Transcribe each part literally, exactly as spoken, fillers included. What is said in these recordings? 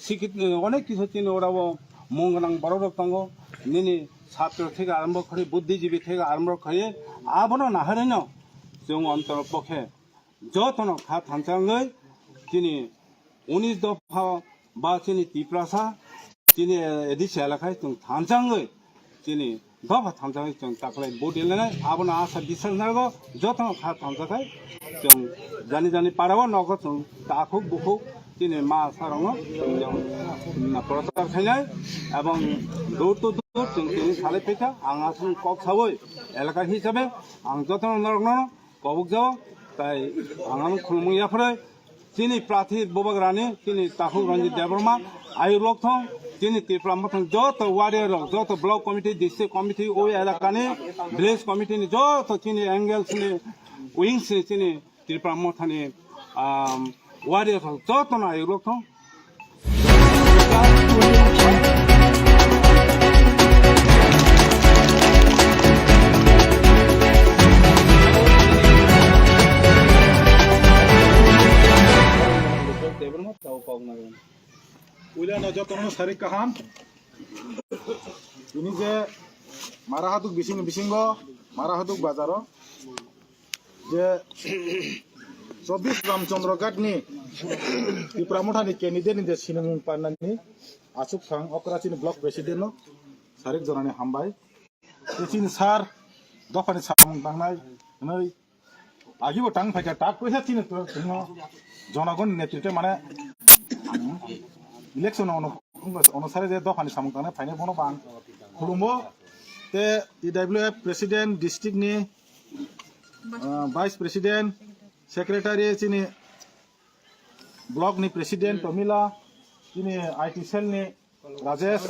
sikit, onek kisu chini ora o mung gwnang borok rok tongo, nini satro theke arombo khari, buddhijibi theke arombo khari, abono naharino chwng ontor pokhe jotono kha thansa wngwi chini unis dopha ba chini Tiprasa, chini A D C elakhai chwng thansa wngwi chini dopha thansa wngwi chwng taklai vote elenai, abono asa bisal nago jotono kha thansa khai chwng jani jani parao nogo chwng takhuk bukhuk chini ma asarokno chwng prochar khainai ebong door to door chwng tini salai phaikha. Ang aswk kok sawi elaka hisabe ang jotono norokno kobok jao, tai ang ano khulumung yapharwi chini prathi bubagrani chini takhuk Ranjit Debbarma, ayuk rok thong, chini Tipra Mothani joto warrior rok, joto block committee, district committee, o elakani village committee ni joto chini angles ni wings ni chini Tipra Mothani, um, warrior rok joto no ayuk rok thong. Puila no jotono sari kaham. Ini je Mara Haduk bising bisingo, Mara Haduk bazaro je chobbish Ramchandra Ghat ni Tipra Motha ni candidate ni je sinimung panani asuk sang okra chini block president no sarik jorani hambai. Te chini sir dophani samung tangnai hwnwi agibo tang phaikha tak puisa chini to chwngno jonogon netritwe mane election ono, ono sare je dophani samung tangnai phainai bono bang khulumbo. Te T W F president, district ni, ah, vice president, secretary chini block ni president Tomila, chini I T cell ni Rajesh,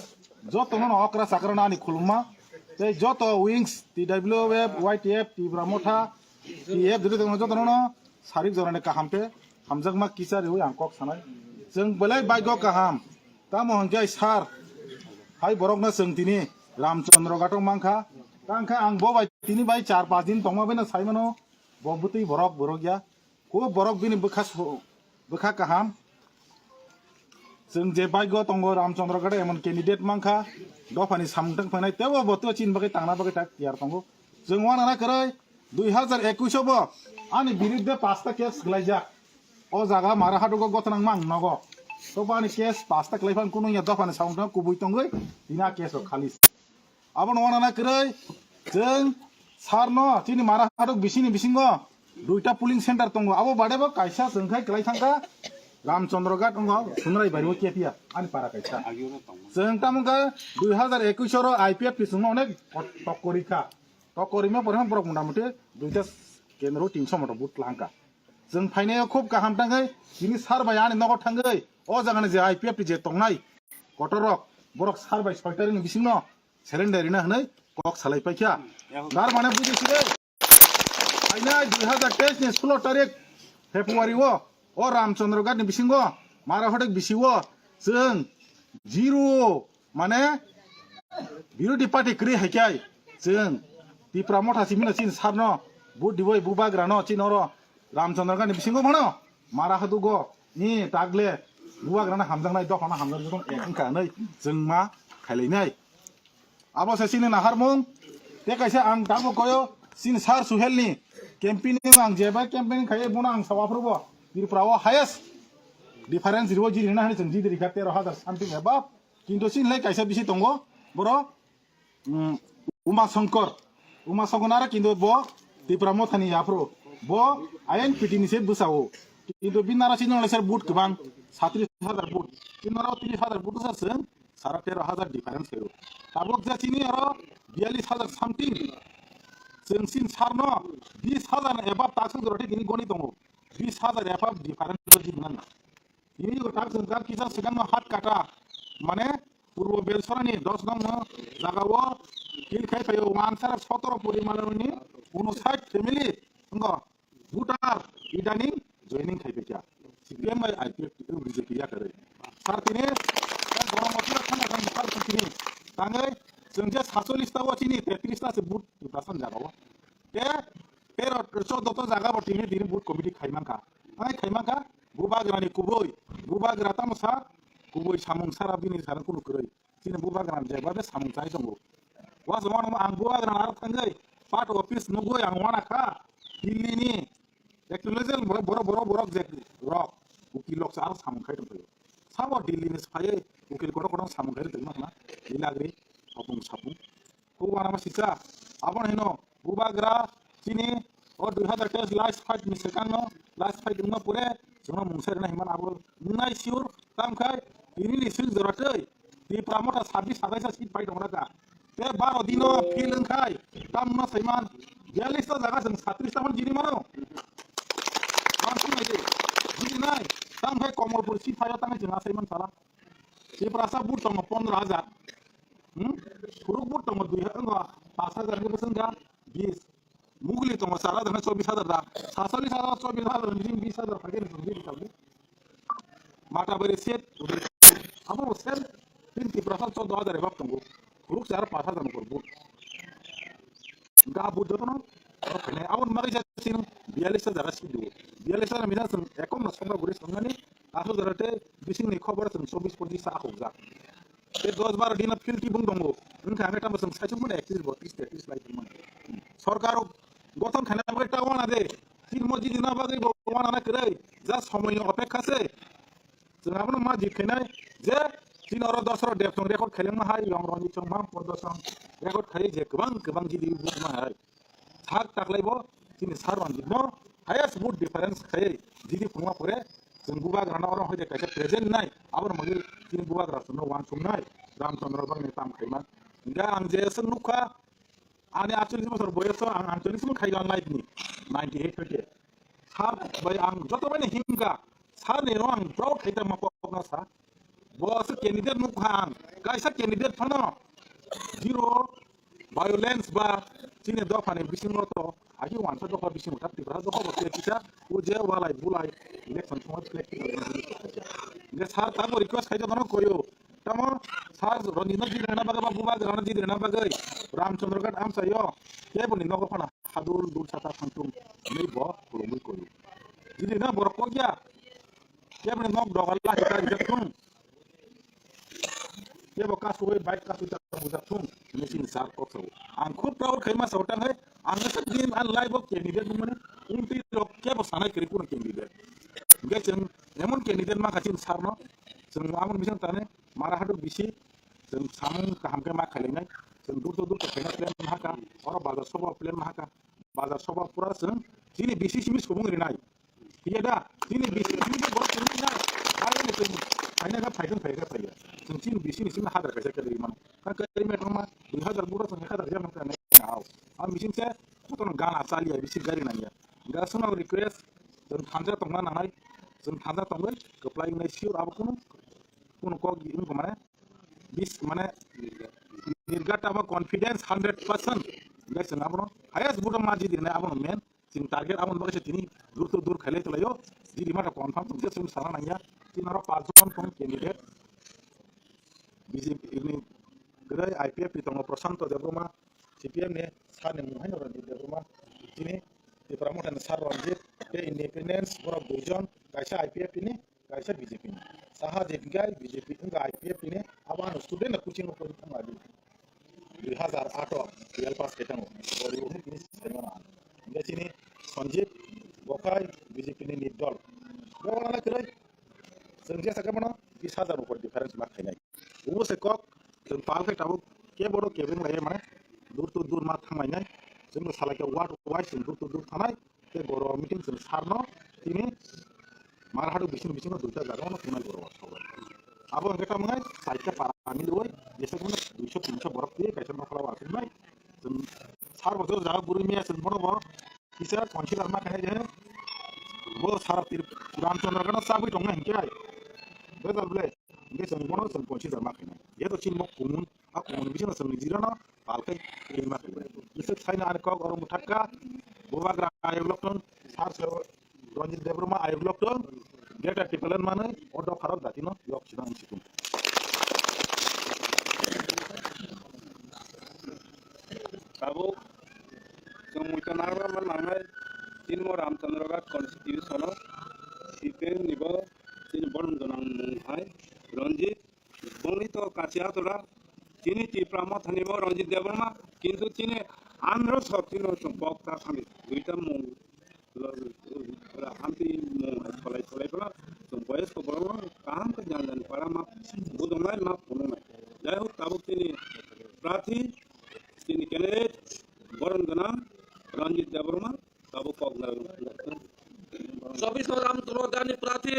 joto no okra chakra no ani khulumma. Tei joto wings, T W F, Y T F, Tipra Motha, T F, joto no, joto no sarik jorani kaham te hamjakma kisa riwi ang kok sanai. Chwng belai baigo kaham. Tamo hwnkhe sir, hai borok no chwng tini Ramchandra Ghat o mankha. Tangkha ang bo bai tini bai char pas din tongma bai no saimano, bo bwtwi borok borok ya. Ko borok bini bwkha so-, bwkha kaham. Chwng je baigo tongo Ramchandra Ghat emon candidate mankha, dophani samung tang phainai, tebo bo to chini bagwi tangna bagwi tak tiyar tongo. Chwng uanana kwrwi dui hazar ekush o bo ani birudde pasta case kwlaijak. O jaga Mara Hadugo gotnang mang nogo. To bo ani case pasta kwlai phan kunu ya dophani samung tang kubui tongwi tini a case rok khalis. Abono uanana kwrwi chwng sir no chini Mara Haduk bisini bisingo duita polling center tongo. Abo bade bo kaisa chwng khai kwlai thangkha Ramchandra Ghat wngo Sunrai Bari o kepia ani para kaisa. Chwng tamo khe dui hazar ekush oro I P F T chwngno onek tok korikha. Tok korima pore borok mota moti duita kendro tinso moto vote langkha. Chwng phainaio khub kaham tangwi chini sir bai ani nogo thangwi o jagani je I P F T je tongnai kotorrok borok sir bai soi tarikni bisingno surrender rina hwnwi kok salai paikha. Dar mane buji side. Phainai dui hazar teis ni sulo tarik February o, o Ramchandra Ghat ni bisingo Mara Hodek bisi o chwng zero mane birodi party kwrwi haikhai chwng Tipra Motha simino chini sir no vote diwi bubagra no chini oro Ramchandra Ghat ni bisingo mano Mara Hadugo ni tagle bubagrano hamjaknai dophano hamjaknai jotono ek wngkha hwnwi chwng ma khailainai. Abo se chini naharmung. Te kaisa ang tabuk koyo chini sir Suhel ni campaigning ang jeba campaigning khaiye bono ang sawa phrubo Tripura o highest difference riwo jiri hwnwi chwng jidi rikha tero hazar something above. Kintu chini lai kaisa bisi tongo boro, um, Uma Shankar. Uma Shankar nara kintu bo Tipra Mothani yaphru. Bo I N P T ni se bwsao. Kintu bini nara chini nolai sir vote kwbang, satris hazar vote. Chini nara tris hazar vote sa chwng sara tero hazar difference khaio. Tabuk je chini aro biyallis hazar something. Chwng chini sir no bis hazar ni above taksuk jora tei tini goni tongo. Bis hazar above difference jodi nang. Tini go tak chwng jak kisa swkangno hat kata, mane Purbo Belsorani dos nong no jaga o kill khai phaio, wansara sotoro porimanoni unosait family wngkha voter idaning joining khai phaikha C P M bai I P F T B J P yakarwi. Sir tini borok mothura thangna thang sir tini tangwi chwng je satchollis ta o chini tetris ta se vote Tiprasa jaga o. Te tero choudo to jaga bo tini tini vote committee khai mankha. Hai khai mankha, bubagrani kubui, bubagra tamo sa, Kubui samung sara bini sara kunu kwrwi. Chini bubagra je babe samung chai tongo. Wasongma ang bubagra aro thangwi part office nugwi ang wana kha. Delhi ni actually borok borok borok je rok ukil rok aro samung khai tongkhayo. Sabo Delhi ni phaiwi ukil kotor kotor samung khai tongma khna. Dilagri hopung sapung. Hubana ma sisa, abo hino bubagra chini o dui hazar teis last fight ni sekanno, last fight wngma pore chwngno mungsa rina himman abo wngnai sure. Tamkhai tini ni sil jora tei Tipra Motha sabis satais ta seat pai tongra ka. Te baro dino fail wngkhai tamno saiman biyallis ta jaga chwng satris ta mon jini mano. Bangsi nai de jini nai. Tamkhai Komolpur seat paio tamkhai chwng asaiman sala. Tiprasa vote tongo pondro hazar. Hmm? Kuruk vote tongo dui ha-, wngo, pash hazar ni bwswng da bis. Muguli tongo char hazar na chobis hazar da. Sasalis hazar, chobis hazar, nijin bis hazar phai khe nijin bis tabuk. Mata bari set. Abo bo same. Tin Tiprasa choddo hazar ebak tongo. Kuruk char pash hazar nokor vote. Ga vote jotono. Oro phainai. Aboni bagwi se chini biyallis ta jaga seat do. Biyallis ta misa chwng ekong no songra guri songnani. Aswk jora tei bisingni khobor chwng chobis ponchis ta akhokjak. Tei dos baro dino field tibung tongo. Wngkha ang tamo chwng saichung mano ektis botris tetris lai tongmani. Sorkar rok gothon khaina bagwi ta wana de. Chini mojit rina bagwi bo wana na kwrwi. Ja somoy ni opekha se. Chwng abono ma jit khainai je chini oro dosra depthong record khailangma hai long roni chwng mam podosong record khai je kwbang kwbang jidi bukma hai. Sak taklai bo chini sar roni no highest vote difference khai jidi phungma pore chwng bubagra no oro hoide kaisa present nai aboni bagwi chini bubagra chwngno wansuk nai Ramchandra bagni tam khaima. Hingke ang je swng nukha ani aitchollish bosor boyoso ang aitchollish mo khaiga life ni ninety eight hoite. Sir bai ang joto bai himga sir ni no ang proud khaita ma kokna sa. Bo se candidate nukha ang kaisa candidate phano zero violence ba chini dopha ni bisingo to agi wansa dopha bisingo ta Tripura dopha bo te kisa o je walai bulai election thongma play kisa. Nge sir ta bo request khaita dono koyo. Tamo sir Ranjit no jidrina bagwi ba bubagra no jidrina bagwi Ramchandra Ghat amchaio keboni nogo phano hadul dul sata thangthung hinwi bo khulumwi koyo. Jidrina borok kokya keboni nok dogal la hita rijak thung. Kebo kasugwi bike kasugwi ta bujak thung hinwi chini sir kok sao. Ang khub proud khaima sao tang hai ang sak din an live o candidate mane ulti rok kebo sanai kwrwi kuno candidate. Hingke chwng emon candidate ma kha chini sir no chwng amon bising tane Mara hadu bisi, chwng samung kaham khe ma khailainai, chwng durto durto khaina plan ma hakha, oro bazar soba plan ma hakha, bazar soba pura chwng chini bisi simi subung rinai. Iya da, chini bisi simi borok subung rinai, hai ne chwng, hai ne kha phaithung phai kha phaiya. Chwng chini bisi ni simi hazar kaisa khe ri mano. Kha khe ri mano ma, dui hazar bura chwng ek hazar jam kha nai na hao. Am bising se, kotono gana chaliya, bisi gari nangya. Ga sono request, chwng thanja tongna nangnai, chwng thanja tongwi, kwplai wngnai sure abo kunu, kunu kok wng kha mane, bis mane nirgata ba confidence hundred percent. Guys, abono highest vote ma jidi nai abono men. Chini target abono bagwi se tini dur to dur khailai tolaio. Jidi mata confirm tong se chwng sana nangya. Tini oro pas jon tong candidate. B J P ni kwrwi I P F ni tongo Prashanto Debbarma, C P M ni sir ni mung haino Ranjit Debbarma. Tini Tipra Motha ni sir Ranjit tei independence borok duijon, kaisa I P F ni kaisa B J P ni. Saha je hingke B J P wngkha I P F ni abo ano student no coaching o pori thangma di. Dui hazar ato twelve pass khe thango. Bori bo hwnwi tini sai mano ang. Hingke chini Sanjib Gokhai B J P ni nit dol. Bo wala kwrwi. Chwng je sakhe mano bis hazar upor difference ma khainai. Obo se kok chwng pal khe tabuk kebo ro kebeng lai mane dur to dur ma thang lainai. Chwng salai khe ward wise chwng dur to dur thanai. Tei boro meeting chwng sir no tini Malhado bising bisingo duita jaga no kunai boro o sobai. Abo hwnkhe tamo ngai saita para ni loi jesa kono duiso tinso borok twi kaisa nokla wa kunai. Chwng sir bo jaga guri miya chwng bono bo kisa consider ma khainai je bo sir Ramchandra gana sabui tongnai hwnkhe ai. Bedal ble hwnkhe chwng bono chwng consider ma khainai. Jeto chini bo kumun a kumun bisingo chwng ni jirano palkai ma khainai. Jesa saina ani kok oro muthakka bubagra ayok lokton sir sir Ranjit Debbarma ayok lokton greater Tipraland manwi o dopharok datino yok sidang situng. Tabuk chwng muitu narwkna nangnai chini bo Ramchandra Ghat constitution o C P M ni bo chini borom gwnang mung hai Ranjit, bongni to kachi atora, chini Tipra Mothani bo Ranjit Debbarma, kintu chini Andhra Shakti no chwng kok ta thani, duita mung hamti mung hai solai solai pala, chwng boyes ko borok kaham khe jan jan para ma budongnai ma phunuknai. Jai hok, tabuk chini prathi, chini candidate, borom gwnang Ranjit Debbarma, tabuk kok na. Chobbish Ram Chondro Ghat ni prathi,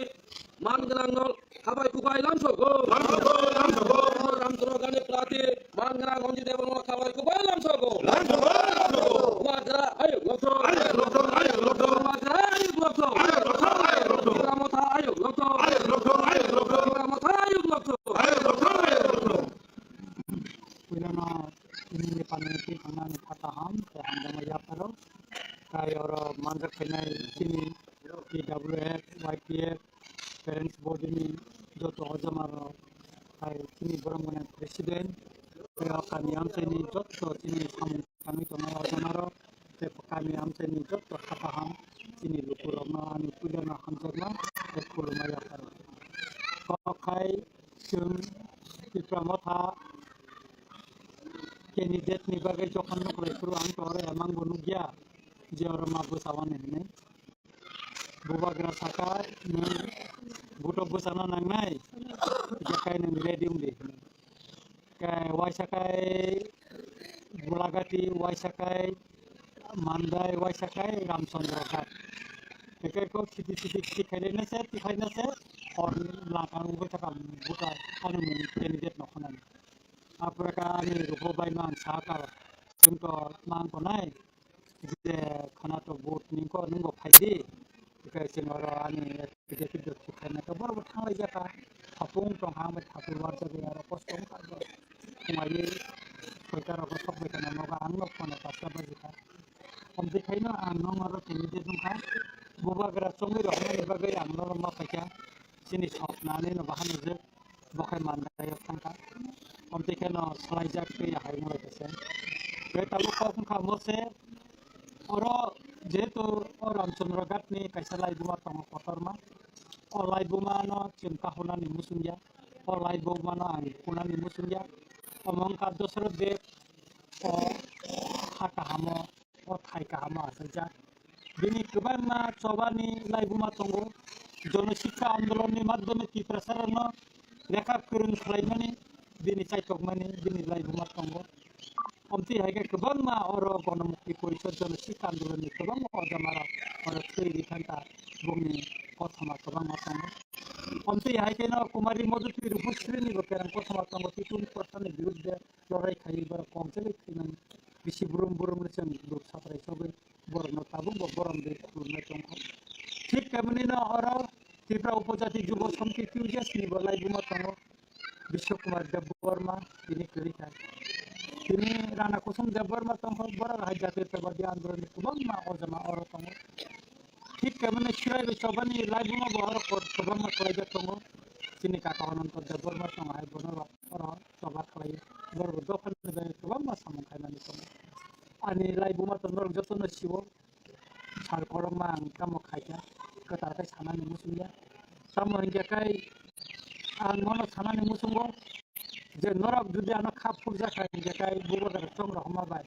man gwnang no khabai kubai lamsogo. Lamsogo, lamsogo. Ram Chondro Ghat ni prathi, man gwnang Ranjit Debbarma khabai kubai lamsogo. Lamsogo, lamsogo. Bubagra ayuk lobthok. Ayuk lobthok, ayuk lobthok. Bubagra ayuk lobthok. Ayuk lobthok, ayuk lobthok. Tipra Motha ayuk lobthok. Ayuk lobthok, ayuk lobthok. Tipra Motha ayuk lobthok. Ayuk lobthok, ayuk lobthok. Puilano chini panel twi thangnani kha kaham tei hamjakma yapharo. Tai oro manjak phainai chini T W F, Y P F, parents body ni joto ojama rok, tai chini borom gwnang president, tei o kami amchaini joto chini samung tangwi tongnai ojama rok, tei kami amchaini joto kha kaham chini lukurokno ani puilano hamjakma tei khulumma yapharo. Kok khai chwng Tipra Motha candidate ni bagwi jokhon nuklai phuru ang to oro emang bo nukya je oro ma bwsao hinwi. Bubagra saka nwng buto bwsano nangnai, hwnkhe kai nwng ready wngdi hinwi. Kai waisa kai Golagati, waisa kai Mandai, waisa kai Ramchandra Ghat. Hwnkhe kok siti siti siti khailai nase, tikhlai nase, hor langkang wngwi thaka buta ani mung candidate no khwnani. Aphuru kha ani rupo bai man saka, chwng to man tonai, je khana to vote ningko nungbo phaidi, hwnkhe chwng oro ani executive do thik khaina to borok bo thanglai jaka, thapung tongha bai thapung warjagwi aro kosto wngkha bo. Khumaiwi soita rok sok bai khana nogo ang no phone pasta bajikha. Amtwi khaino ang nong oro candidate wngkha, bubagra chongwi rok hwnani bagwi ang norok ma phaikha, chini soknani no bahan rijak. Bo khai mandai thangkha. Omtwi kheno salaijak tei hai wnglaikha se. Tei tabuk kok wngkha omo se, oro jehetu o Ramchandra Ghat ni kaisa laibuma tongo kotorma. O laibuma no chwng kahunani muchungya. O laibuma no ang kunani muchungya. Omo wngkha Dosarot Deb o ha kahamo. O thai kaham o achaijak. Bini kwbangma chobani laibuma tongo. Jono Shiksha Andolon ni madhyome Tiprasa rokno lekha kwrwng khlaimani bini chaitokmani bini laibuma tongo. Omtwi hai khe kwbangma oro Gonomukti Porishod Jono Shiksha Andolon ni kwbangma ojama rok oro thwi rikha kha bongni kothoma kwbangma tongo. Omtwi hai kheno Kumari Madhuri Rupasri ni bo kerang kothoma tongo, Titu Prasad ni birudde lorai khai borok kok jagwi thwimani bisi brum brum ni chwng bwrwi satrai sogwi borokno tabukbo borom de khulumnai tongkha. Thik temonino oro Tripura Upojati Jubo Samiti Q J S ni bo laibuma tongo Biswa Kumar Debbarma, tini kwrwi kha. Tini Rana Kusum Debbarma tongkha, borok hai Jatiyotabadi Andolon ni kwbangma ojama oro tongo. Thik temonino Chiraibai Chobani laibuma bo oro kwbangma khlaijak tongo. Chini kaka Ananto Debbarma tongo hai bono rok oro choba khlai, borok dophani bai kwbangma samung khaimani tongo. Ani laibuma to norok jotono siwo, sal korokma ang tamo khaikha, kwtal khe sanani muchungya. Tamo hinkhe kai ang nono sanani muchungo je norok jodi ano kha phurjak kha hinkhe kai bubagra chongrok hwnma bai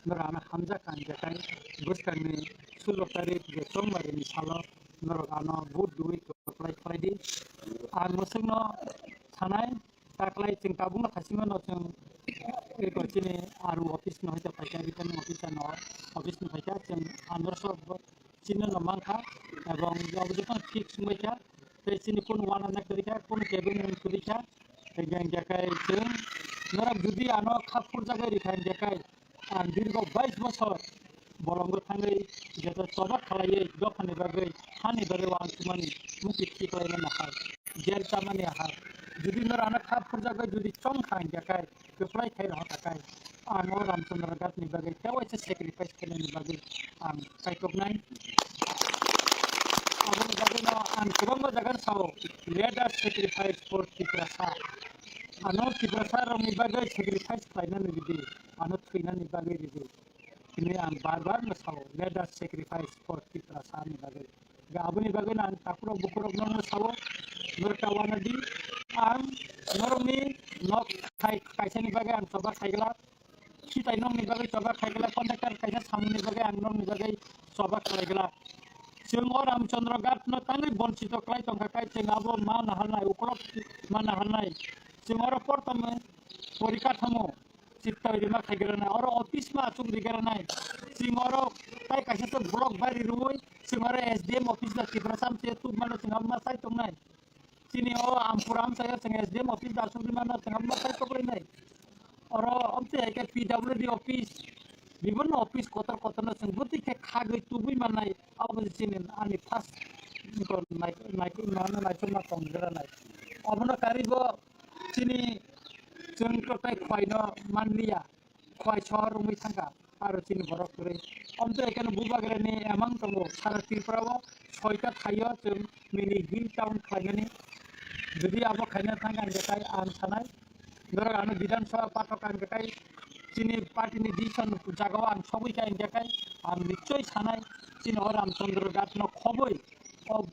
norok ano hamjak kha hinkhe kai bwskangni sulo tarik je chongmarini salo norok ano vote dui kwplai khlaidi. Ang mwswkno sanai, taklai chwng tabukno khasingmano chwng eko chini R O office no haikhe phaikha, returning officer no office no phaikha, chwng andro sok bo chini no mankha, ebong abo jotono fix wngbaikha, tei chini kunu uanamnai kwrwikha, kunu kebengmung kwrwikha, tei hwnkhe kai chwng norok jodi ano kha phurjagwi rikha hwnkhe kai, ang dirgo bais bosor bolongo thangwi jeto choba khlaiwi dophani bagwi, hani bagwi uansukmani muitu thik khlaimani hai, jel chamani hai. Jodi norok ano kha phurjagwi jodi chong kha hwnkhe kai, kwplai khai rwkha kai, ang o Ramchandra Ghat ni bagwi tei waisa sacrifice khlainani bagwi ang kaitok nai. Aboni bagwino ang kwbangma jaga sao, "Let us sacrifice for Tiprasa." Ano Tiprasa rokni bagwi sacrifice khlainani rwdi, ano thwinani bagwi rwdi. Hwnwi ang bar bar no sao, "Let us sacrifice for Tiprasa" ni bagwi. Ga aboni bagwi no ang takhurok bukhurok no sao, norok ta uanadi, ang norokni nok khai-, kaisani bagwi ang choba khaigwlak. Khitai nokni bagwi choba khaigwlak, contractor kaisa samungni bagwi ang nokni bagwi choba khlaigwlak. Chwng o Ramchandra Ghat no tangwi bonchito khlai tongkha, kai chwng abo ma naharnai, ukolok ma naharnai. Chwng oro portamo porikatamo chipta rima khaigwranai, oro office ma achuk rigwranai. Chwng oro tai kaisa se block bari rwui chwng oro S D M office da Tiprasa amchai tubmano chwng abo ma sai tongnai. Chini o Ampur amchai o chwng S D M office da achuk rimano chwng abo ma sai tonglainai. Oro amchai hai khe P W D office, bibinno office kotor kotorno chwng bwtwi khe khagwi tubui mannai, abo se chini ani first nai-, nai-, nai-, naichomma tongjaranai. Obono karwi bo chini chwng to tai khwlaino manliya, khwlai sohor wngwi thangkha, aro chini borok kwrwi. Amtwi ekheno bubagrani emang tongo, sara Tripura o soita thaio chwng mini hill town khlainani. Jodi abo khaina thangkha hingkhe tai ang sanai, norok ano Bidhan Sabha pathok kha hingkhe tai chini party ni decision jagao ang sogwi kha hingkhe tai ang nichoi sanai, chini o Ramchandra Ghat no khoboi, o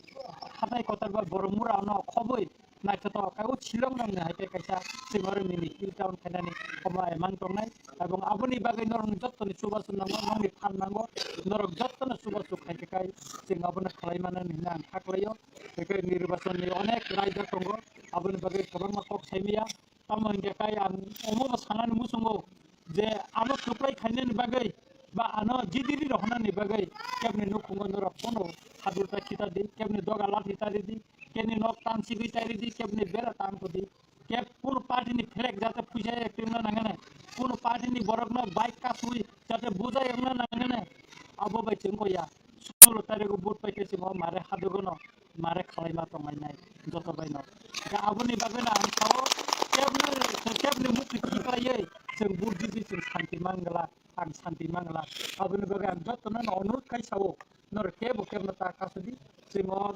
hatai kotor ba Boromura no khoboi naithotok khe o Shillong rokni hai khe kaisa chwng oro mini hill town khainani omo emang tongnai. Ebong aboni bagwi norokni jottoni chubachu nango, nokni phan nango, norok jottono chubachu khai khe kai chwng abono khlai mano hinwi ang kha khlaio. Hwnkhe nirbachonni onek raida tongo, aboni bagwi kwbangma kok sai maya. Tamo hingkhe kai ang omobo sanani muchungo je ano kwplai khainani bagwi ba ano G D D rohornani bagwi kebni nukhungo norok pono hadurta khita di, kebni doga lathi tari di, kebni nok tansigwi tari di, kebni bera tang di, keb kuno party ni flag jate phuisa ekti wngna nangani, kuno party ni borokno bike kasui jate bujai wngna nangani, abo bai chwng koya. Sulo tarigo vote pai khe chwng o mare hadugono mare khwlaima tonglainai joto baino. Khe aboni bagwino ang sao kebni, kebni mukti khiklaiwi chwng vote ridi chwng santi mangla, ang santi mangla. Aboni bagwi ang jotono no onurot khai sao, norok kebo kebno ta kasudi chwng o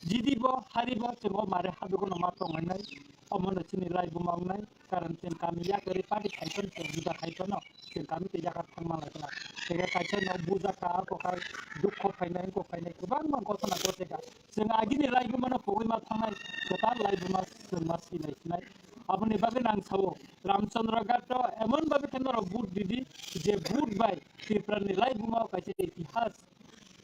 jidi bo hari bo chwng o mare hadugono ma tonglainai. Omono chini lai buma wngnai, karon chwng kami yakarwi party khai phano chwng juda khai phano. Chwng kami tei yakhar thangma lai kha. Tei kaisa no bujakha, ako khai dukho phainai, wngkho phainai, kwbangma gotona gochekha. Chwng agini laibuma no pogwi ma thangnai, kwtal laibuma chwng ma sinai sinai. Aboni bagwi nang sao, Ramchandra Ghat o emon bhabe khe norok vote ridi, je vote bai Tripura ni laibuma o kaisa itihas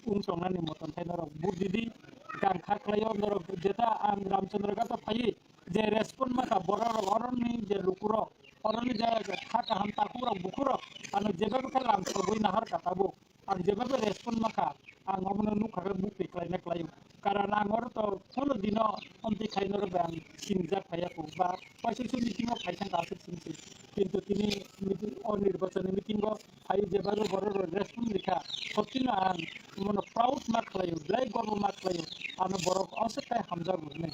wng tongnani motom khe norok vote ridi, gang kha khlaio norok jeta ang Ramchandra Ghat o phaiwi, je respond ma kha borok rok, oroni je lukurok, oroni je kha kaham takhuk rok, bukhuk rok, ano jebabe khe lam sogwi nahar kha tabuk. Ang jebabe respond ma kha, ang omono nuk kha khe buk twi khlai na khlai o. Karon ang oro to kono dino omtwi khai norok bai ang sinijak phai ya kho, ba waisa waisa meeting o phai thang kha aswk simi se. Kintu tini meeting, o nirbachon ni meeting o phai jebabe borok rok respond rikha, sotino ang omono proud ma khlai o, belai gorbo ma khlai o, ano borok aswk khai hamjago hinwi.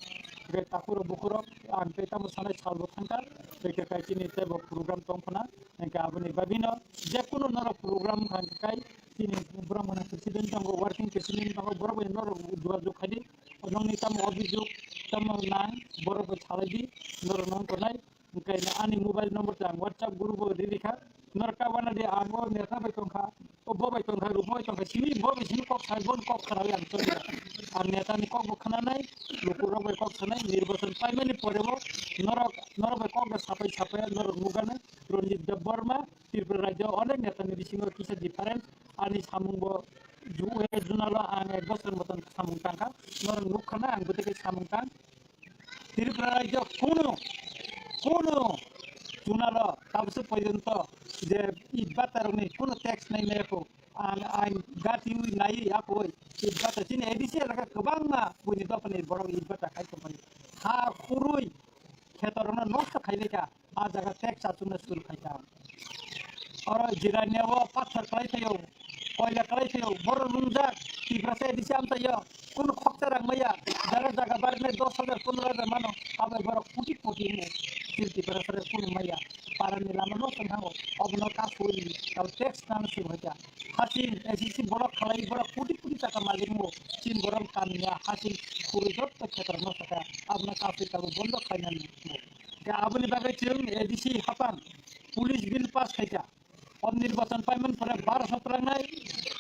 Hwnkhe takhuk rok bukhuk rok ang tei tamo sanai sal bo thang kha, tei khe kai chini teibo program tong phano, hwnkhe aboni bagwino je kunu norok program wngkha hwnkhe kai chini borok mane president tongo, working president tongo, borok bai norok jogajog khai di, nokni tamo obhijog tamo nang borok bai salai di, norok nang tongnai. Hwnkhe ani mobile number ta ang WhatsApp group o riri kha. Norok ta wana de ang o neta bai tong kha, o bo bai tong kha, rumo bai tong kha, simi bo bai simi kok sai, bon kok khna bai ang choli. Ang neta ni kok bo khna nai, luku rok bai kok sanai, nirbachon paimani pore bo norok, norok bai kok da sapai sapai norok nugana, Ranjit Debbarma, Tripura rajyo onek neta ni bisingo kisa different, ani samung bo ju-, West Zonal o ang ek bosor moton samung tang kha, norok nuk khna ang bwtwi khe samung tang. Tripura rajyo kuno, kuno chunalo tabuk porjonto je id bata rokni kuno tax nai nai kho. Ang, ang gati ui nai ya koi. Id bata chini A D C elaka kwbangma buini dopani borok id bata khai tongmani. Ha khurui khetorokno nosto khai lai kha. A jaga tax achukna suru khai kha. Oro Jirania o pathar khlai phaio, koila khlai phaio, borok nungjak, Tiprasa A D C amchaio, kunu khoksa rang maya, jara jaga barinai dos hajar, pondro hajar mano, abo borok koti koti wngo, chini Tiprasa rok kunu maya, parani lama no tong thango, obono kasui, tabo tax nang suru hai kha. Hasing, S S C borok khlai borok koti koti taka malik wngo, chini borok kamiya, hasing, khurui jotto khetor no saka, abono kasui tabo bondo khlainani wngo. Khe aboni bagwi chwng A D C hapang, police bill pass khai kha. O nirbachon paiman pore barosho twlangnai,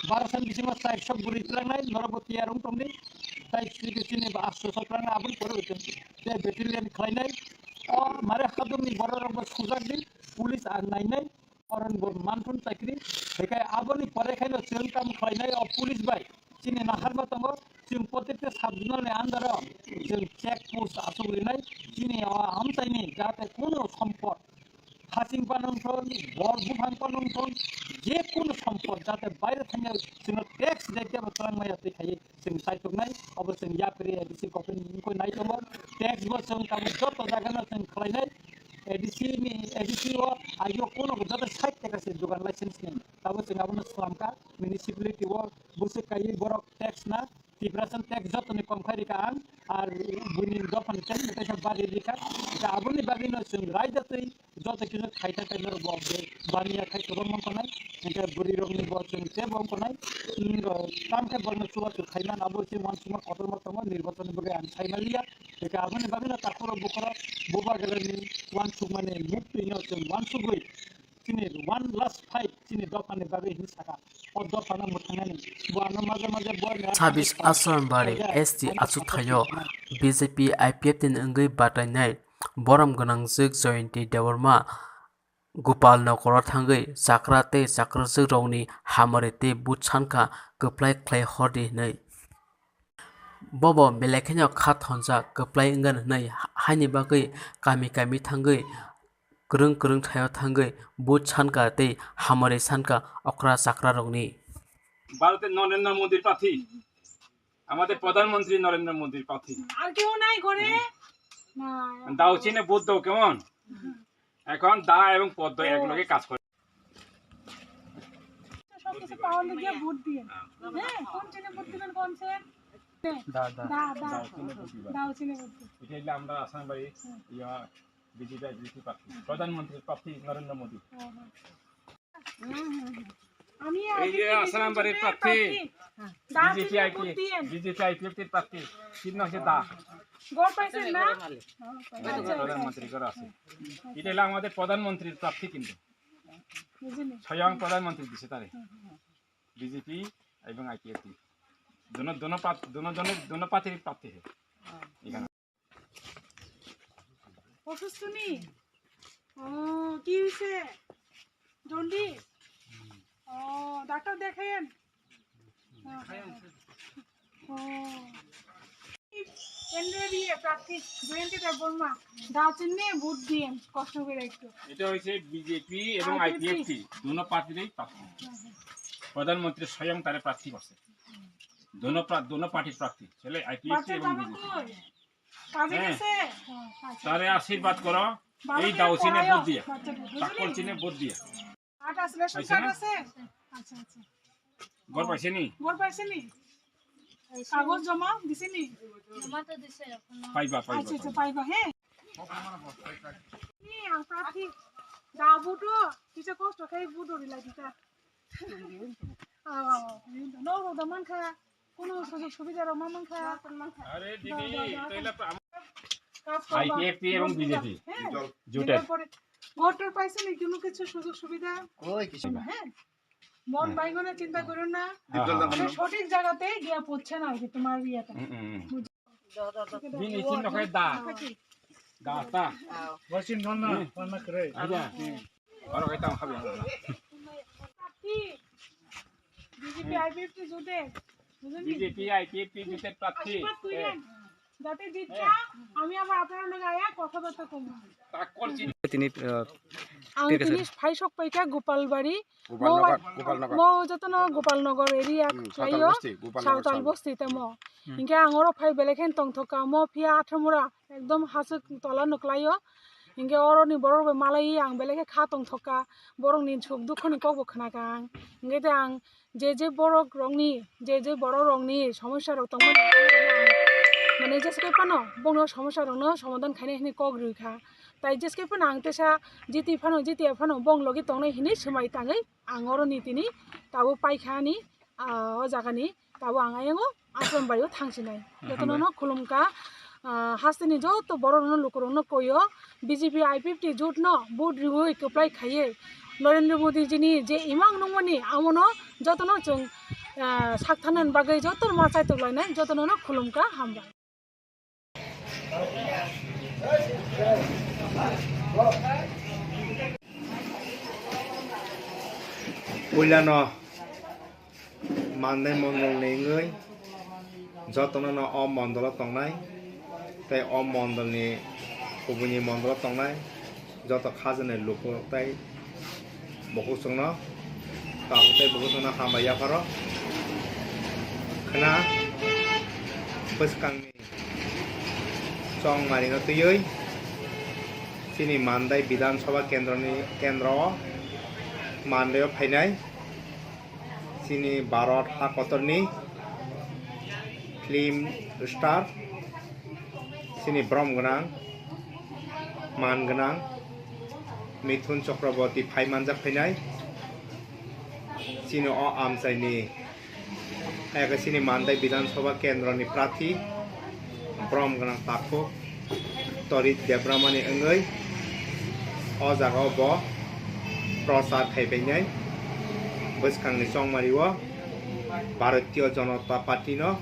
barosho ni bisingo chairshok bwrwi twlangnai, norokbo tiyar wng tongdi, tai chini chini ba atsho twlangnai, aboni pore hwnkhe tei battalion khlainai. O mare hadumni bororokbo sujakdi, police ang nainai, oron bo manthun chakri, hekai aboni pore khaino chwng kam khlainai o police bai. Chini naharma tongo, chwng protekta sub zonal ni under o chwng check post achuk rinai, chini o amchaini jate kuno sompot, hasing panung thon, bor buphang panung thon, je kuno sompot jate baire thangya chwngno tax daitya bo twlang maya twi khaiwi chwng saituknai, obo chwng yapri A D C government ni wngkoi nai tongo, tax bo chwng tabuk joto jagano chwng khlainai, A D C ni, A D C o ayo kuno joto sait taka se dugan license ni, tabo chwng abono swlamkha, municipality o bwswk kaiwi borok tax na, Tiprasa tax jotoni kom khai rikha ang, ar buini dophani tax ni kaisa bari rikha. Ita aboni bagwi no chwng raida twi joto kisa khaita khe norok bo baniya khai kwbangma tongnai, hwnkhe bwrwi rokni bo chwng tei bo tongnai, tam khe borokno chubachu khaimani abo se uansukma kotorma tongo, nirbachonni bagwi ang saimaliya. Hwnkhe aboni bagwi no takhurok bukhurok bubagrani uansukmani muktwi no chwng uansugwi chini one last fight chini dophani bagwi hinwi sakha. O dophano mwthangnani. Bo ano maje maje bo ani Sabis Asrambari S T achukthai-o B J P I P F T ni wngwi batainai borom gwnangjwk Jayanti Debbarma Gopal Nogoro thangwi chakra tei chakrajwk rokni hamari tei buj sankha kwplai khlai hordi hinwi. Bobo belai kheno kha thonjak kwplai wngani hinwi haini bagwi kami kami thangwi kwrwng kwrwng thaio thangwi buj sankha tei hamari sankha okra chakra rokni. ভারতের নরেন্দ্র মোদীর প্রার্থী, আমাদের প্রধানমন্ত্রী নরেন্দ্র মোদীর প্রার্থী। আর কেউ নাই ঘরে? না। দাও চিহ্নে ভোট দাও, কেমন? এখন দা এবং পদ্ম একলগে কাজ করে। সব কিছু পাওয়ার লেগে ভোট দিয়ে। হ্যাঁ, কোন চিহ্নে ভোট দিবেন, কোন সে? দা, দা। দা, দা। দাও চিহ্নে ভোট দিবা। দাও চিহ্নে ভোট দিবা। এটা হইলে আমরা আসাম বাড়ি, হুম। ইয়া, বিজেপি, বিজেপি প্রার্থী। হুম। প্রধানমন্ত্রীর প্রার্থী নরেন্দ্র মোদী। হুম, হুম, হুম। আমি এই যে আসাম বাড়ির প্রার্থী, প্রার্থী। দা চিহ্নে ভোট দিয়েন। বিজেপি আইপিএফটির প্রার্থী, চিহ্ন হচ্ছে দা। গড় পাইছেন না? হ্যাঁ, পাইছি। প্রধানমন্ত্রী করা আছে। এটা হলো আমাদের প্রধানমন্ত্রীর প্রার্থী কিন্তু। বুঝিনি। স্বয়ং প্রধানমন্ত্রী দিছে তারে। হুম, হুম, হুম। বিজেপি এবং আইপিএফটি। দোনো, দোনো পাত-, দোনো জনের, দোনো পার্টির প্রার্থী হে। এখানে। অসুস্থ নি? ও, কি হইছে? জন্ডিস? ও, ডাক্তার দেখাইয়েন। ও। এনডিএ প্রার্থী জয়ন্তী দেববর্মা, দা চিহ্নে ভোট দিয়েন, কষ্ট করে একটু। এটা হচ্ছে বিজেপি এবং আইপিএফটি। আইপিএফটি, দুনো পার্টিরই প্রার্থী। হ্যাঁ, হ্যাঁ। প্রধানমন্ত্রী স্বয়ং তারে প্রার্থী করছে। দুনো প্রা-, দুনো পার্টির প্রার্থী, ছেলে আইপিএফটি বাচ্চা এবং বাবা বিজেপি। কই? কাজে হ্যাঁ। গেছে? ও, আচ্ছা, তারে আচ্ছা। আশীর্বাদ করো, ভালো এই করে দাও চিহ্নে পড়াইও ভোট দিয়া, বাচ্চাদের, বুঝলি? চাকর চিহ্নে ভোট দিয়া। আট আছে, রেশন পাইছে কার্ড না? আছে? আচ্ছা, আচ্ছা। ঘর পাইছে নি? ঘর পাইছে নি? কাগজ জমা দিছে নি? জমা তো দিছে এখনো। পাইবা, পাইবা, আচ্ছা, আচ্ছা, পাইবা। পাইবা, হ্যাঁ। নি, আ, প্রার্থী, দা ভোটো, কিছু কষ্ট খাই ভোট ওরি লাগিতা। আ, আ, আ, নরো দা মানখা, কোনো সুযোগ সুবিধা রো মা মানখা। আরে দিদি, দা, দা, দা, তাইলে তো আম- কাজ করবা। আইপিএফটি এবং বিজেপি। হ্যাঁ। জোটের। এরপরে ভোট টোট পাইছে নি, কোনো কিছু সুযোগ সুবিধা? ওই কিছু না। হ্যাঁ। মন ভাঙিও না, চিন্তা করিও না। হ্যাঁ, হ্যাঁ। সে সঠিক জায়গাতেই গিয়া পড়ছে না আর কি, তোমার ইয়েটা। হুম, হুম, হুম। বুঝ- Bini chin no khai da. Haki. Da ta. Wasin non na, wan na kre. Aja. Oro khai tang khabi. প্রার্থী। বিজেপি আইপিএফটি জোটে। বুঝলেন কি? বিজেপি আইপিএফটি জোটের প্রার্থী। আশীর্বাদ করেন। যাতে জিততা, আমি আবার আপনার লগে আয়া কথাবার্তা কমু। Takol chin. Tini, uh, ang tini phaisok paikha Gopalbari, Gopalnagar, Gopalnagar. Mo jotono Gopalnagar area, hmm, Saotal bosti, Gopalnagar Saotal bosti tamo. Hmm. Hinkhe ang oro phai belai khe tongthokka, mo phiya Athamura, ekdom hasuk tola nuklaio. Hinkhe oroni borok bai malai ang belai khe kha tongthokka, borokni suk dukhoni kokbo khnakha ang. Hinkhe te ang je je borok rokni, je je borok rokni somosya rok tongmani, mane jeske phano bongno somosya rokno somadhan khaina hinwi kok rwkha. Tai jeske phano ang tesa jiti phano, jiti phano bong logi tongnai hinwi swmai tangwi ang oro ni tini tabuk paikha ani, ah, o jaga ni tabuk ang ayang o Asrambari o thangsinai. Jotono no khulumkha, ah, hasteni joto borok rokno lukurok no koi o B J P I P F T jut no vote riwi kwplai khaiwi Narendra Modi jini je imang nungmani amono jotono chwng, ah, saktharnani bagwi jotono ma chaitok lainai, jotono no khulumkha, hambai. Puilano Mandai mondol ni wngwi jotono no o mondolo tongnai tei o mondol ni kubuni mondolo tongnai joto khajani lukurok tei bukuchwngno, tabuk tei bukuchwngno hambai yapharo khna bwskangni chongmarino twiwi chini Mandai Bidhan Sabha kendroni, kendro o Mandai o phainai chini Bharat ha kotorni film star, chini borom gwnang, man gwnang Mithun Chakraborty phai manjak phainai. Chini o amchaini, eke chini Mandai Bidhan Sabha kendroni prathi, borom gwnang takhuk Torit Debbarmani wngwi o jaga o bo prochar khai phainai bwskangni chongmari o Bharatiya Janata Party no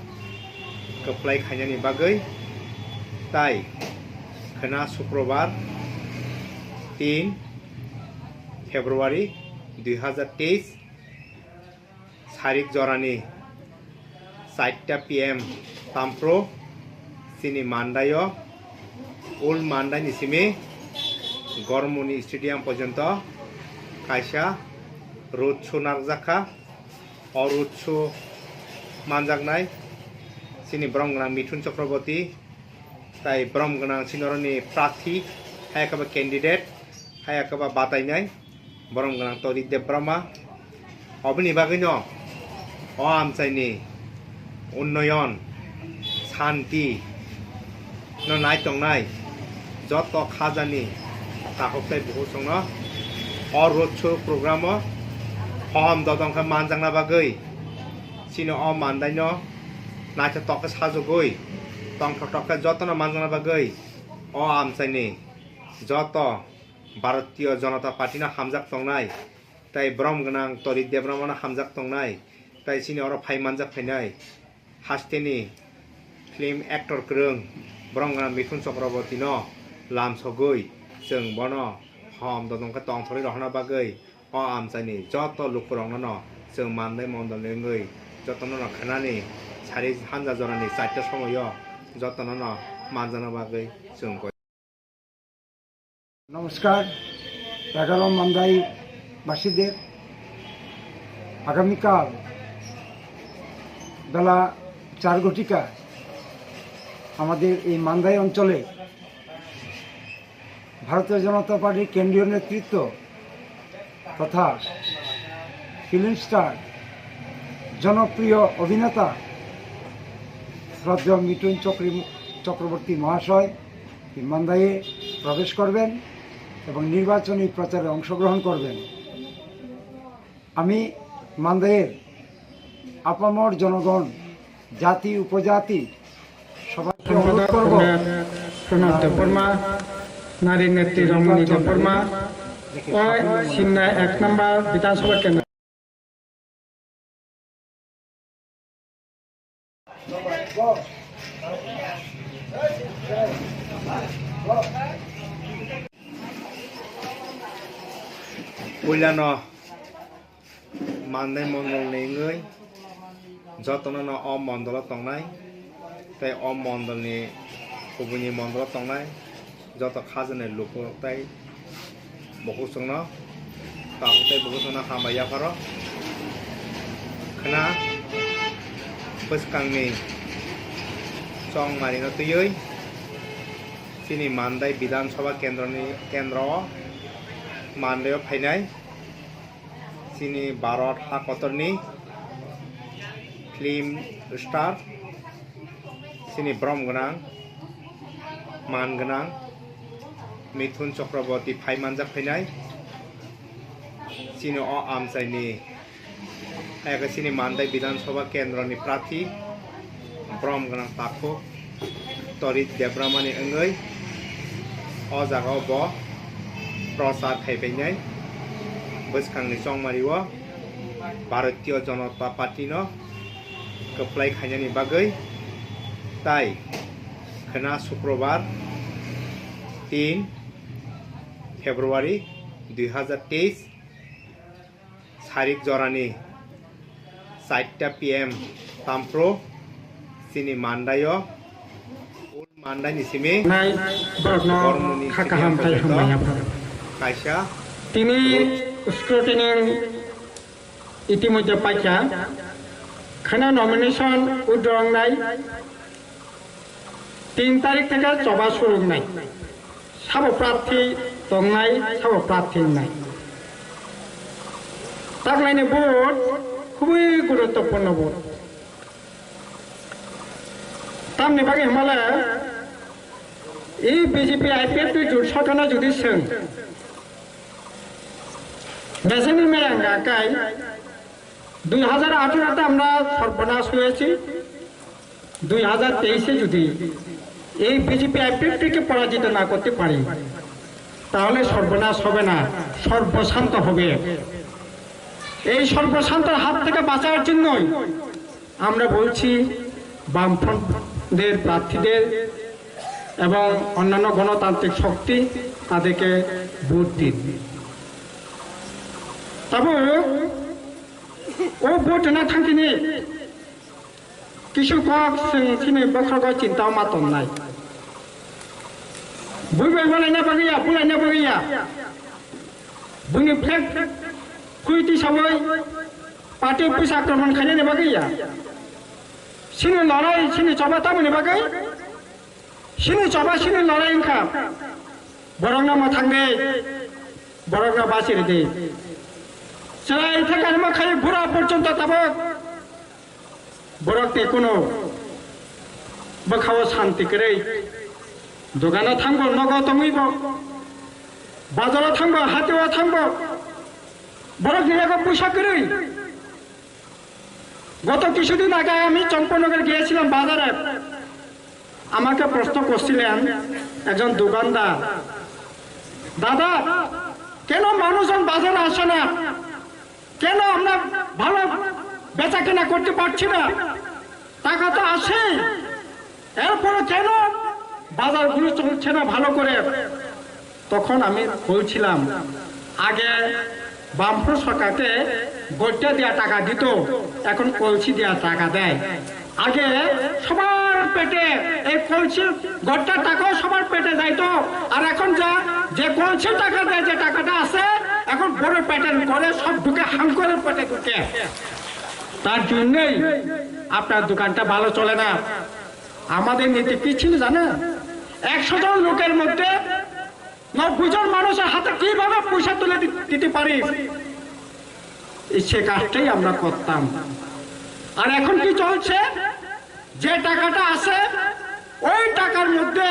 kwplai khainani bagwi, tai khwna Sukrobar tin February dui hazar teis sarik jorani charta P M tampro chini Mandai o, Old Mandai ni simi Gormoni Stadium porjonto kaisa road show narwkjakha. O road show manjaknai chini borom gwnang Mithun Chakraborty, tai borom gwnang chini oroni prathi, hai khe ba candidate, hai khe ba batainai borom gwnang Torit Debbarma. Oboni bagwino o amchaini unnoyon, santi no nai tongnai joto khajani takhuk tei bukuchwngno o road show program o hohom dodong khe manjakna bagwi chini o Mandai no naithotok khe sajagwi tongthoktok khe jotono manjakna bagwi o amchaini joto Bharatiya Janata Party no hamjak tongnai, tai borom gwnang Torit Debbarma no hamjak tongnai, tai chini oro phai manjak phainai hasteni film actor kwrwng borom gwnang Mithun Chakraborty no lamsogwi chwng bono hom dodong khe tongthorwi rohorna bagwi o amchaini joto lukurokno no chwng Mandai mondol ni wngwi jotono no khnani sari hanja jorani charta somoio jotono no manjakna bagwi chwng koi. নমস্কার। এগারো মান্দাই বাসীদের আগামীকাল বেলা চার ঘটিকা আমাদের এই মান্দাই অঞ্চলে ভারতীয় জনতা পার্টির কেন্দ্রীয় নেতৃত্ব তথা ফিল্ম স্টার, জনপ্রিয় অভিনেতা শ্রদ্ধেয় মিঠুন চক্রী-, চক্রবর্তী মহাশয় এই মান্দাইয়ে প্রবেশ করবেন এবং নির্বাচনী প্রচারে অংশগ্রহণ করবেন। আমি মান্দাইয়ের আপামর জনগণ, জাতি উপজাতি সবাইকে অনুরোধ সম্পাদক করব। প্রণব, প্রণব দেববর্মা, নারী নেত্রী রমণী দেববর্মা, ও সিন্না এক নম্বর বিধানসভা কেন্দ্র। Puilano Mandai mondol ni wngwi jotono no o mondolo tongnai tei o mondol ni kubuni mondolo tongnai joto khajani lukurok tei bukuchwngno, tabuk tei bukuchwngno hambai yapharo khna bwskangni chongmarino twiwi chini Mandai Bidhan Sabha kendroni, kendro o Mandai o phainai chini Bharat ha kotorni film star, chini borom gwnang, man gwnang Mithun Chakraborty phai manjak phainai chini o amchaini, eke chini Mandai Bidhan Sabha kendroni prathi borom gwnang takhuk Torit Debbarmani wngwi o jaga o bo prochar khai phainai. Bwskangni chongmario Bharatiya Janata Party no kwplai khainani bagwi tai khwna Sukrobar tin February dui hazar teis sarik jorani charta P M tampro chini mandaio Mandai ni simi nai borokno bormoni kha simi kaham tai porjonto hambai ya pharo. Kaisa tini scrutiny itimodhye paikha khana nomination withdrawing nai tin tarik theke choba surung nai sabo prarthi tongnai sabo prarthi nai taklaini vote khubui guruttopurno vote. Tamni bagwi hwnmale, এই BJP IPFT জোট সরকাররা যদি সেন বেসেনি মেরাঙ্গা কাই দুই হাজার আঠারোতে আমরা সর্বনাশ হয়েছি, দুই হাজার তেইশে যদি এই বিজেপি আইপিএফটিকে পরাজিত না করতে পারি, তাহলে সর্বনাশ হবে না, সর্বশান্ত হবে। এই সর্বশান্তর হাত থেকে বাঁচার জন্যই আমরা বলছি বামফ্রন্টদের প্রার্থীদের এবং অন্যান্য গণতান্ত্রিক শক্তি তাদেরকে ভোট দিন। Tabuk o vote rwna thangkhe ni kisu kok chwng chini bokhrogo chinta ma tongnai. Bui bai walaina bagwi ya, bulaina bagwi ya. Buini flag khwi tisawi party office akromon khainani bagwi ya. Chini lorai, chini choba tamoni bagwi? Chini choba, chini lorai wngkha. Borokno mwthangdi, borokno bachiridi. Chwrai theka hwnma khai bura porjonto tabuk. Borok tei kuno bwkhao santi kwrwi dogano thangbo, nogo tongwibo, bazaro thangbo, hatio thangbo, borokni yago puisa kwrwi. গত কিছুদিন আগে আমি চম্পনগর গিয়েছিলাম বাজারে। আমাকে প্রশ্ন করছিলেন একজন দোকানদার, "দাদা, কেন মানুষজন বাজারে আসে না?" কেন আমরা ভালো বেচা কেনা করতে পারছি না? টাকা তো আসে, এরপরে কেন বাজারগুলো চলছে না ভালো করে? তখন আমি বলছিলাম, আগে বামফ্রন্ট সরকারকে গট্টা দেওয়া টাকা দিত, এখন কলসি দেওয়া টাকা দেয়। আগে সবার পেটে এই কলসির গট্টার টাকাও সবার পেটে যাইতো, আর এখন যা যে কলসির টাকা দেয়, যে টাকাটা আছে, এখন বড় পেটের করে সব ঢুকে, হাঙ্করের পেটে ঢুকে। তার জন্যই আপনার দোকানটা ভালো চলে না। আমাদের নীতি কি ছিল জানেন? একশো জন লোকের মধ্যে নব্বই জন মানুষের হাতে কিভাবে পয়সা তুলে দি-, দিতে পারি, এই সে কাজটাই আমরা করতাম। আর এখন কি চলছে? যে টাকাটা আছে, ওই টাকার মধ্যে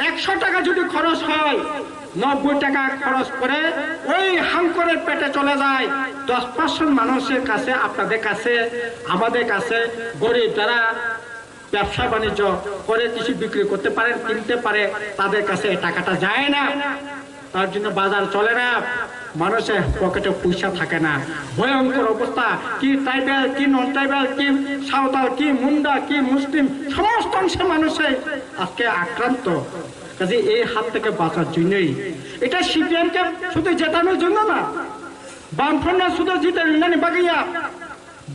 একশো টাকা যদি খরচ হয়, নব্বই টাকা খরচ করে ওই হাঙ্করের পেটে চলে যায়। দশ পার্সেন্ট মানুষের কাছে, আপনাদের কাছে, আমাদের কাছে, গরিব যারা ব্যবসা বাণিজ্য করে কিছু বিক্রি করতে পারেন, কিনতে পারে, তাদের কাছে এই টাকাটা যায় না। তার জন্য বাজার চলে না, মানুষের পকেটে পয়সা থাকে না। ভয়ঙ্কর অবস্থা, কি ট্রাইবাল, কি নন ট্রাইবাল, কি সাঁওতাল, কি মুন্ডা, কি মুসলিম, সমস্ত অংশের মানুষই আজকে আক্রান্ত। কাজে এই হাত থেকে বাঁচার জন্যই এটা সিপিএম কে শুধু জেতানোর জন্য না, বামফ্রন্ট শুধু জিতে নানি বাগিয়া,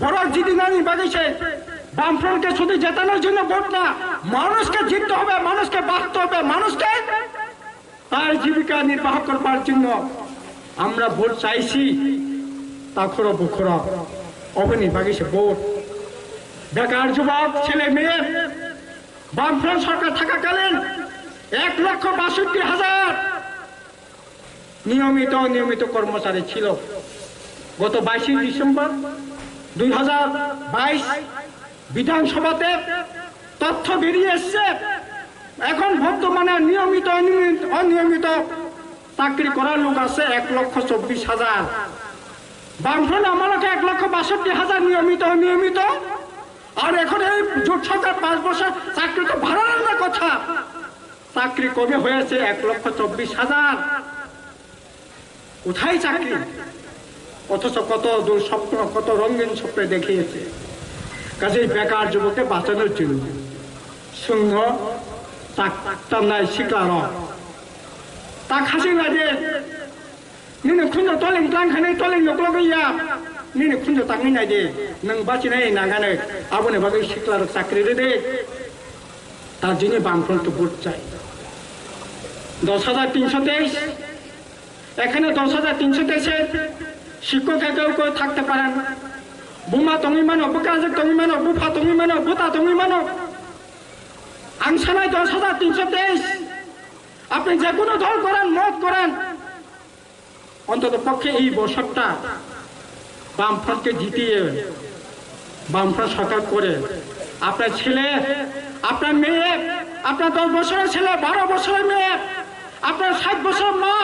বড় জিতে নানি বাগিছে। বামফ্রন্টকে শুধু জেতানোর জন্য ভোট না, মানুষকে জিততে হবে, মানুষকে বাঁচতে হবে, মানুষকে তার জীবিকা নির্বাহ করবার জন্য আমরা ভোট চাইছি। তাখরো বুখরো অবনি বাগিছে ভোট। বেকার যুবক, ছেলে মেয়ে, বামফ্রন্ট সরকার থাকাকালীন এক লক্ষ বাষট্টি হাজার নিয়মিত অনিয়মিত কর্মচারী ছিল। গত বাইশে ডিসেম্বর দুই হাজার বাইশ বিধানসভাতে তথ্য বেরিয়ে এসছে, এখন বর্তমানে নিয়মিত অনিয়মিত, অনিয়মিত চাকরি করার লোক আছে এক লক্ষ চব্বিশ হাজার। বামফ্রন্ট আমলকে এক লক্ষ বাষট্টি হাজার নিয়মিত অনিয়মিত, আর এখন এই জোট সরকার পাঁচ বছর চাকরি তো বাড়ানোর না কথা, চাকরি কমে হয়েছে এক লক্ষ চব্বিশ হাজার। কোথায় চাকরি? অথচ কত দূর স্বপ্ন, কত রঙিন স্বপ্ন দেখিয়েছে। কাজেই বেকার যুবককে বাঁচানোর জন্য সিংহ তাক টান্নায় শিক্ষারক তাক হাসিং লাগে। Nini khunjo toleng tlang khanai toleng nok logwi ya. Nini khunjo tangwi nai de. Nwng bachinai nangani aboni bagwi siklarok chakri rwdi. Tar jini Bamfront to vote chai. দশ হাজার তিনশো তেইশ, এখানে দশ হাজার তিনশো তেইশে শিক্ষক কেউ কেউ থাকতে পারেন। Buma tongwi mano, bwkrajwk tongwi mano, bupha tongwi mano, bwta tongwi mano. Ang sanai দশ হাজার তিনশো তেইশ, আপনি যে কোনো দল করেন, মত করেন, অন্তত পক্ষে এই বছরটা বামফ্রন্টকে জিতিয়ে বামফ্রন্ট সরকার করে আপনার ছেলে, আপনার মেয়ে, আপনার দশ বছরের ছেলে, বারো বছরের মেয়ে, আপনার ষাট বছরের মা,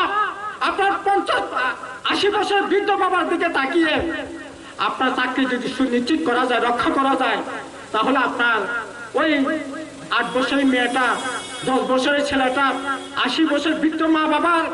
আপনার পঞ্চাশ, আশি বছরের বৃদ্ধ বাবার দিকে তাকিয়ে আপনার চাকরি যদি সুনিশ্চিত করা যায়, রক্ষা করা যায়, তাহলে আপনার ওই আট বছরের মেয়েটা, দশ বছরের ছেলেটা, আশি বছর বৃদ্ধ মা বাবার